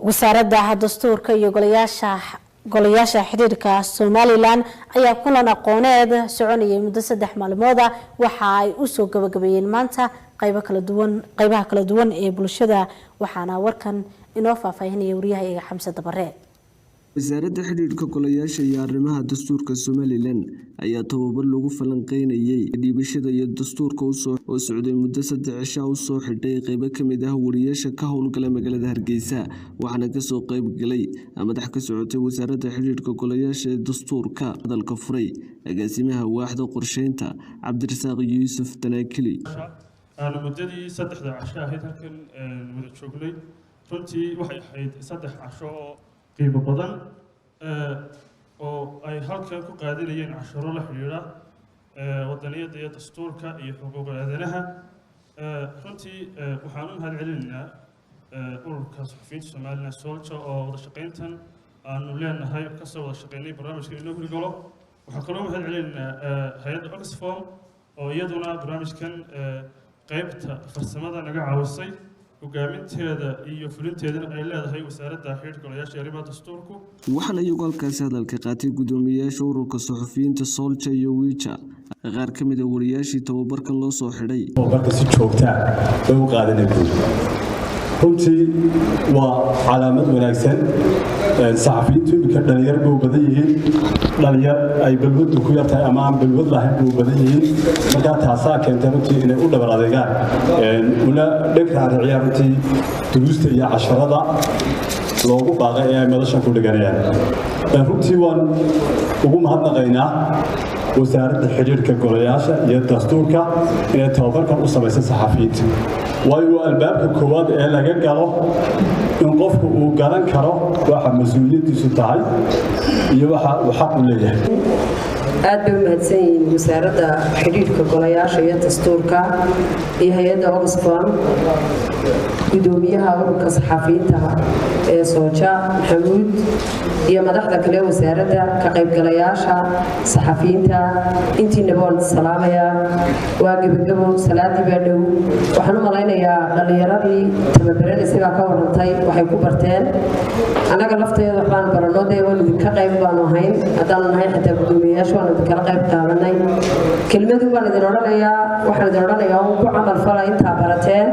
Wasaaradda Dastuurka iyo golayaasha xiriirka Somaliland ayaa kulan aqooneed soconayay muddo 3 maalmooda waxa ay usoo gabagabeeyeen maanta qaybo kala duwan, qaybaha kala duwan ee bulshada. Waxaana warkan inoo faahfaahinaya wariyaha Xamse Dabare. Wasaaradda Xidhiidhka Golayaasha iyo Arrimaha Dastuurka Somaliland ayaa tababar lagu falanqeynayay dhiibashada iyo dastuurka oo socday muddo 3 cisha usoo xidhay qeybo kamid ah wariyaasha ka howlgala magaalada Hargeysa. Waxaana kasoo qeyb galay madax ka socotay Wasaaradda Xidhiidhka Golayaasha ee Dastuurka. Hadalka furay agaasimaha waaxda qorsheynta, Cabdirasaaq Yuusuf Danaakili. Aanu muddadii saddexda casho ahayd halkan wada joognay, runtii waxay ahayd 3 casho oo qiimo badan oo ay halkan ku qaadanayeen casharo la xidhiidha wadaniyadda iyo dastuurka iyo xuquuqa aadanaha. Runtii waxaan u mahad celinaynaa ururka suxufiyiinta Somaliland, SOLJA, oo wada shaqayntan aanu leenahay kasoo wada shaqaynay barnaamijka inoo hirgalo. Waxaan kaloo mahad celinaynaa hay-adda Oxfam oo iyaduna barnaamijkan qeybta farsamada naga caawisay, hogaaminteeda iyo fulinteedana ay leedahay Wasaaradda Xidhiidhka Golayaasha iyo Arrimaha Dastuurku. Waxaana iyagu halkaasi hadalka qaatay guddoomiyeyaasha ururka suxufiyiinta SOLJA iyo WIJA, qaar ka mid a wariyaashii tababarkan loo soo xidhay. Tababarka si joogtaa bay u qaadanay buuri. Runtii waa calaamad wanaagsan. Saxafiyiintu iminka dhalinyar bay u badan yihiin, dhalinyar ay balwaddu ku yartahay ama aan balwad lahayn bay u badan yihiin. Markaa taasaa keentay runtii inay u dhabar adeegaan una dheg raariciyaan runtii duruusta iyo casharada loogu baaqay ee ay madashan ku dhiganayaan. Runtii waan ugu mahadnaqaynaa Wasaaradda Xidhiidhka Golayaasha iyo Dastuurka inay tababarkan u samaysa saxafiyiinta, waayo waa albaabka koowaad ee laga galo in qofku uu garan karo waxa mas-uuliyaddiisu tahay iyo waxa uu xaq u leeyahay. Aad bay u mahadsan yihiin Wasaaradda Xidhiidhka Golayaasha iyo Dastuurka iyo hay-adda Oxfam, gudoomiyaha ururka saxafiyiinta ee SOLJA, Maxamuud, iyo madaxda kale wasaaradda, ka qaybgalayaasha saxafiyiinta, intiinaba waan salaamayaa. Waa gebagabo, salaadii baa dhow. Waxaan u malaynayaa dhallinyaradii tababaranaysay baa ka warantay waxay ku barteen. Annaga lafteeda waxbaan barano dee, waan idinka qayb baanu ahayn. Haddaanu nahay xitaa gudoomiyayaasha, waan idinkala qayb qaadanay. Kelmadu baan idin odhanayaa, waxaan idin odhanayaa un ku camal fala intaa barateen.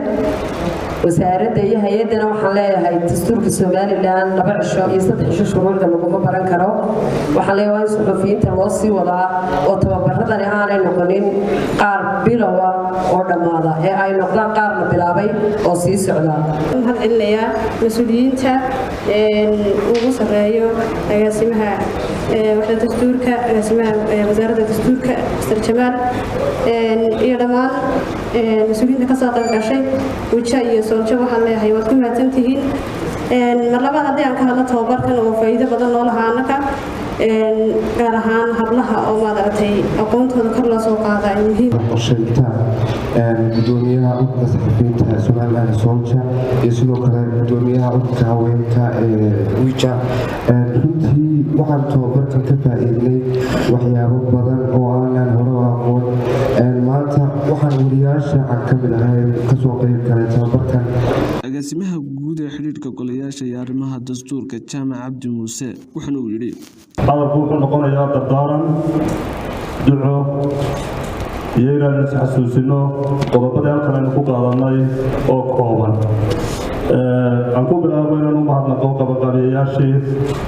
Wasaaradda iyo hay-addana waxaan leeyahay, dastuurka Somaliland 2 cisho iyo 3 cisho shuruucda laguma baran karo. Waxaan leeyahay waa in suxufiyiinta loo sii wadaa oo tababaradani aanay noqonin qaar bilowa oo dhammaada ee ay noqdaan qaar la bilaabay oo sii socda. Mahad celinayaa mas-uuliyiinta ugu sarreeyo agaasimaha waxda dastuurka, agaasimaha Wasaaradda Dastuurka, Mr Jamaal, iyo dhammaan mas-uuliyiinta kasoo qayb gashay, WIJA iyo SOLJA. Waxaan leeyahay waad ku mahadsantihiin. Mar labaad haddii aan ka hadlo tababarkan oo faa'iido badan noo lahaa annaka, gaar ahaan hablaha oo maaragtay aqoontooda kor loo soo qaada ay muhiim. Qorsheynta, gudoomiyaha ururka saxafiyiinta Somaliland, SOLJA, iyo sidoo kale gudoomiyaha ururka haweenka ee WIJA. Runtii waxaan tababarkan ka faa'iidnay waxyaabo badan oo aanan hore u aqoon. Maanta waxaan wariyaasha aan ka mid ahay kasoo qeyb galay tababarkan. Agaasimaha guud ee Xidhiidhka Golayaasha iyo Arrimaha Dastuurka, Jaamac Cabdi Muuse, waxaana uu yidhi: Hadalku wuxuu noqonayaa dardaaran, duco iyo inaanu isxasuusino qodobadii halkan aynu ku qaadanay oo kooban. Aan ku bilaabo inaan u mahadnaqo qabanqaabiyayaashii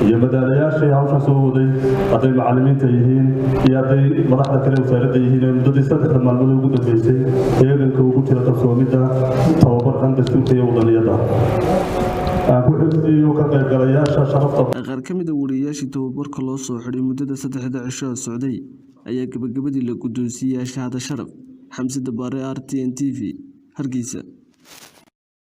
iyo madaalayaashii hawsha soo waday, hadday macallimiinta yihiin iyo hadday madaxda kale wasaaradda yihiin, ee muddadii 3da maalmood ugu dambeysay heeganka ugu jira qabsoomidda tababarkan dastuurka iyo wadaniyadda. Aan ku xigsiiyo ka qaybgalayaasha sharafta. Qaar ka mid a wariyayaashii tababarka loo soo xidhay muddada saddexda cisho socday ayaa gabagabadii la guddoonsiiyey shahaado sharaf. Xamse Dabaare, RTN TV, Hargeysa.